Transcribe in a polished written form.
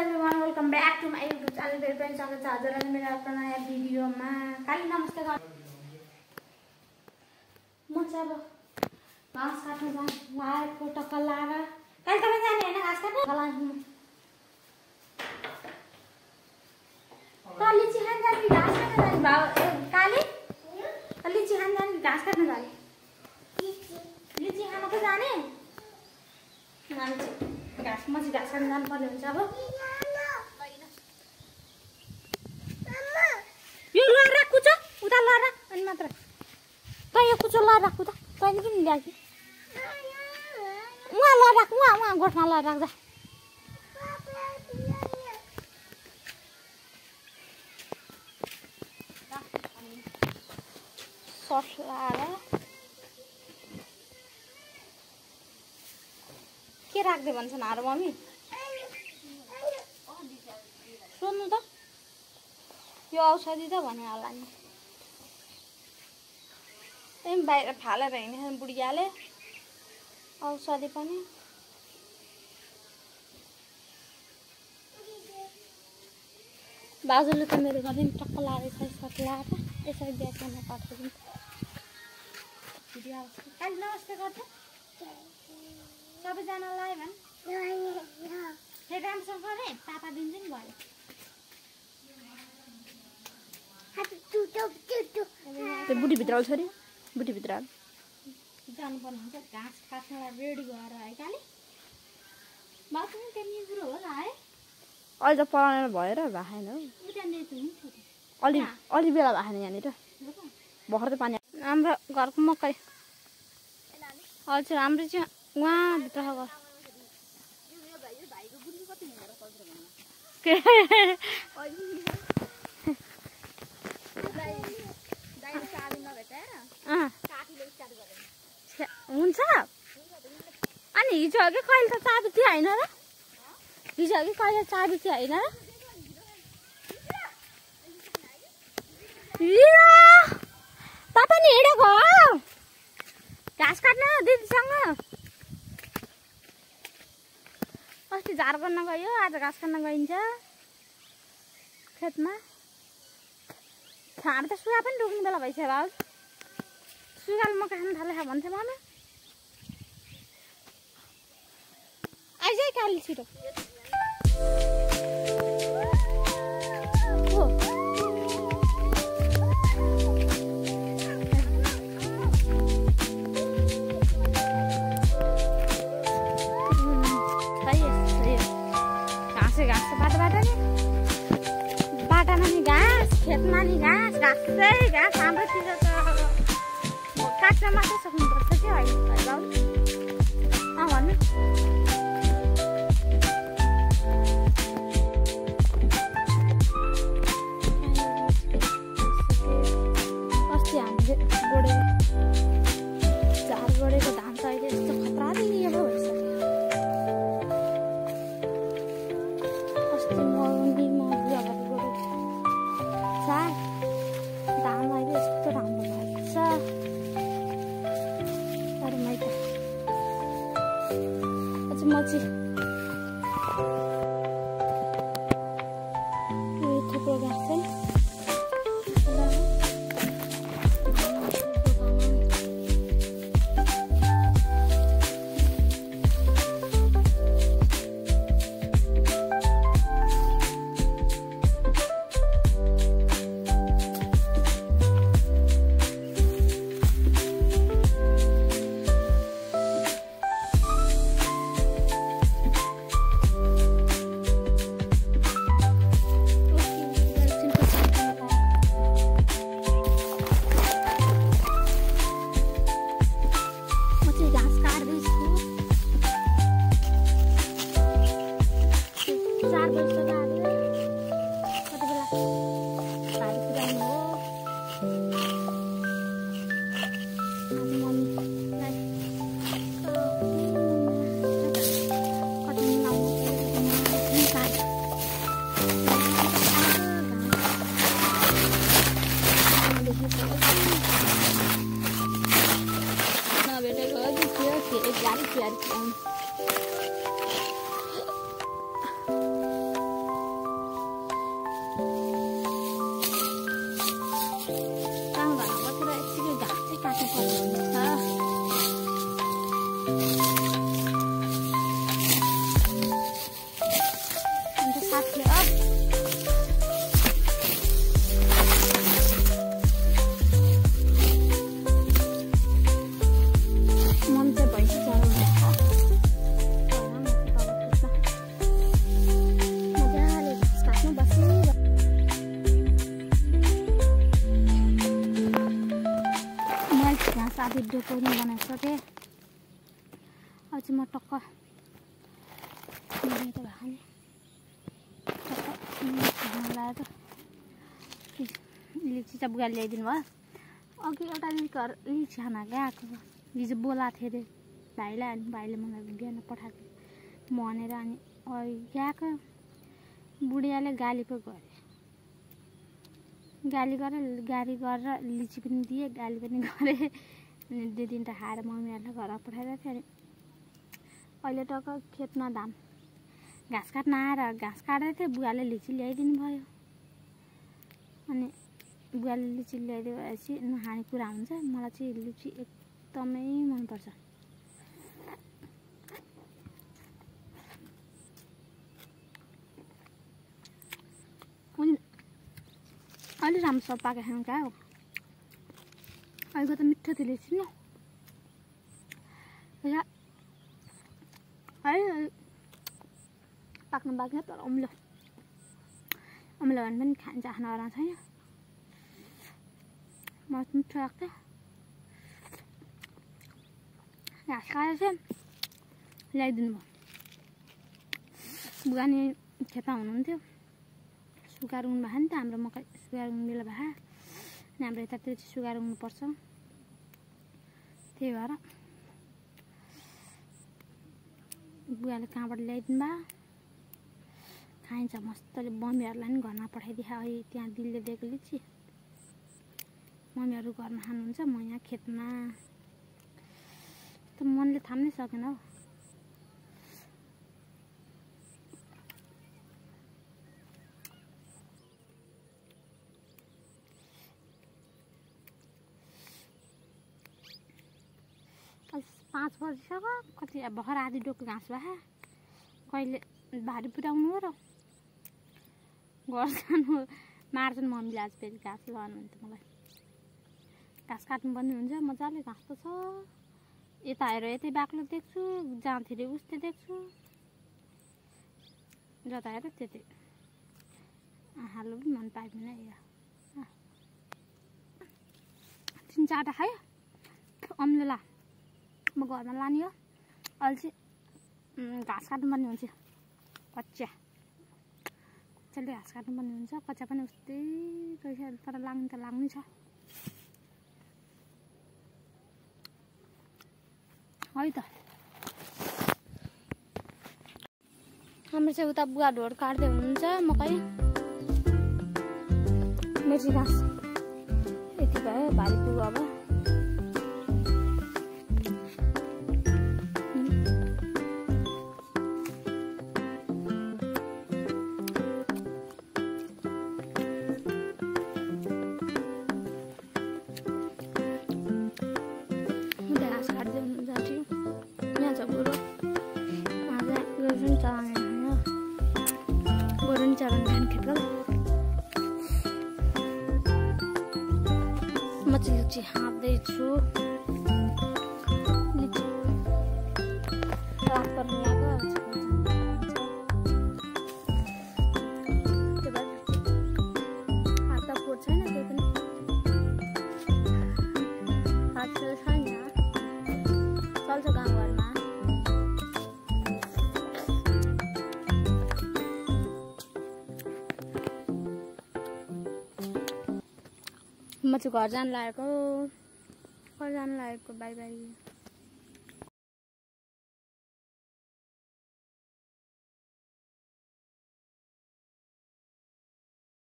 everyone, welcome back to my YouTube channel. Very friends, स्वागत छ हजुरहरुलाई मेरो आफ्नो नयाँ भिडियोमा। काली नमस्ते गर। म चाहिँ अब घाँस काट्न लागेको टक्क लाएर काली तपाईं जाने हैन घाँस काट्न? काली चिहान जाने घाँस काट्न जाने भाउ काली काली चिहान जाने घाँस काट्न जाने लिची खान त जाने घाँस मछि घाँस काट्न जानु पर्ने हुन्छ अब यो ल राखु छ उता ल राख अनि मात्र त यो कुचो ल राखु त तैले किन ल्याकी उहाँ ल राख उहाँ गोठमा ल राख जा सस लाएर के राख्दै भन्छन् हारो मम्मी सोध्नु त यो औषधि त भने होला नि एम बाहिर फालेर हिँड्ने बुढियाले औषधि पनि बाजुले त मेरो गर्दिन टक्क लाएर सट लाएर यसरी ब्यागमा पठाइदिनु भिडियो काली नमस्ते गर्छ सबैजनालाई भन् हे रामसँग गरे पापा दिन्छ नि भयो त्यो बुढी भित्र आउँछ अरे बुढी भित्र जानुपर्ने हुन्छ घाँस काट्नलाई रेडी भएर है काली बाटो पनि त्यहाँ निजुरो होला है अहिले त पढाउन भएर भाएन हौ अलि बेला भाएन यहाँनिर भर्खर त पानी हाम्रो घरको मकै हजुर हाम्रो चाहिँ उहाँ भित्र घर हुन्छ अनि हिजो अघि कहिले त चाबी थियो होइन र हिजो अघि कहिले चाबी थियो होइन र पापा नि हिँडेको हो घाँस काट्न दिदीसँग अस्ति झार गर्न गयो आज घाँस काट्न गइन्छ खेतमा छाड त सुगा पनि रोक्ने बेला भइसक्यो होला सुगाले मकै खान थाले भन्थे मामा आइज काली छिटो बाटामा नि घाँस खेतमा नि घाँस घाँसै घाँस हाम्रोतिर त काट्न मात्रै सक्नुपर्छ कि अहिले बाबु भन्नु अस्ति हामीले गोडेको झार गोडेको धान त अहिले यस्तो खतरा दिने अब भइसक्यो अस्ति मौरी बुवा भएर गोडेको झार धान अहिले यस्तो राम्रो भएको छ अरे माइता अझै मची थुप्रो गाछ चाहिँ डेकोनी बनाइसकेँ। अब चाहिँ म टक्क लगाएर लिची चाहिँ बुगाले ल्याइदिनु भयो। अघि एउटा लिची खान गएको हिजो बोलाएको थिएँ अरे भाइलाई, अनि भाइले मलाई बिहान पठाएको भनेर, अनि गएको बुढियाले गाली पो गरे। गाली गरेर लिची पनि दिए, गाली पनि गरे। अनि 2-3टा खाएर मम्मीहरूलाई घर पठाइरहेको थिएँ। अनि अहिले टक्क खेतमा घाँस काट्न आएर घाँस काटेको थिएँ, बुवाले लिची ल्याइदिनु भयो। अनि बुवाले लिची ल्याइदिएपछि नखाने कुरा हुन्छ। मलाई चाहिँ लिची एकदमै मनपर्छ। अहिले राम्रोसँग पाकेको खानु क्या हो। अहिलेको त मिठो थियो लिची नि है, पाक्नु बाँकी तर अम्लो भने पनि खान्छ, खान अराम छैन। मलाई मिठो लाग्छ। घाँस खाएर चाहिँ ल्याइदिनु भयो। बुवा नि खेतमा हुनुहुन्थ्यो, सुगार उग्नु भएको नि त, हाम्रो मकै सुगार उग्नु बेला भयो। अनि हाम्रो यतातिर चाहिँ सुगार उग्नुपर्छ, त्यही भएर बुवाले कहाँबाट ल्याइदिनु भयो। खाइन्छ मस्तले। मम्मीहरूलाई पनि घरमा पठाइदिए। अहिले त्यहाँ दिलले दिएको लिची मम्मीहरू घरमा खानुहुन्छ, म यहाँ खेतमा। त मनले थाम्नै सकेन हौ। अहिले 5 बजिसक्यो, कति भर्खर आधी डोको घाँस भयो। कहिले भारी पुर्याउनु हो र घर जानु मार्छन् मम्मीले। आज फेरि घाँस लानुहुन्थ्यो मलाई। घाँस काट्नुपर्ने हुन्छ मजाले। घाँस त छ, यता हेर यतै बाक्लो देख्छु, जहाँतिर उस्तै देख्छु, जता हेर त्यतै। हाल्नु पनि मन पाइँदैन। 3-4टा खायो अम्लेला। म घरमा लाने हो। अहिले चाहिँ घाँस काट्नुपर्ने हुन्छ। कच्चाले घाँस काट्नुपर्ने हुन्छ। कच्चा पनि उस्तै रहेछ, तर लाग्नु त लाग्नै छ है त। हाम्रो चाहिँ उता बुवा ढोड काट्दै हुनुहुन्छ मकै। मेथी घाँस यति भयो, भारी पुग्यो अब। म चाहिँ लिची हाँक्दैछु। लिची रात पर्ने आएको हात त पोट छैन, त्यही पनि हात छैन, चल्छ गाउँघरमा। म चाहिँ घर जानु लागेको। By by.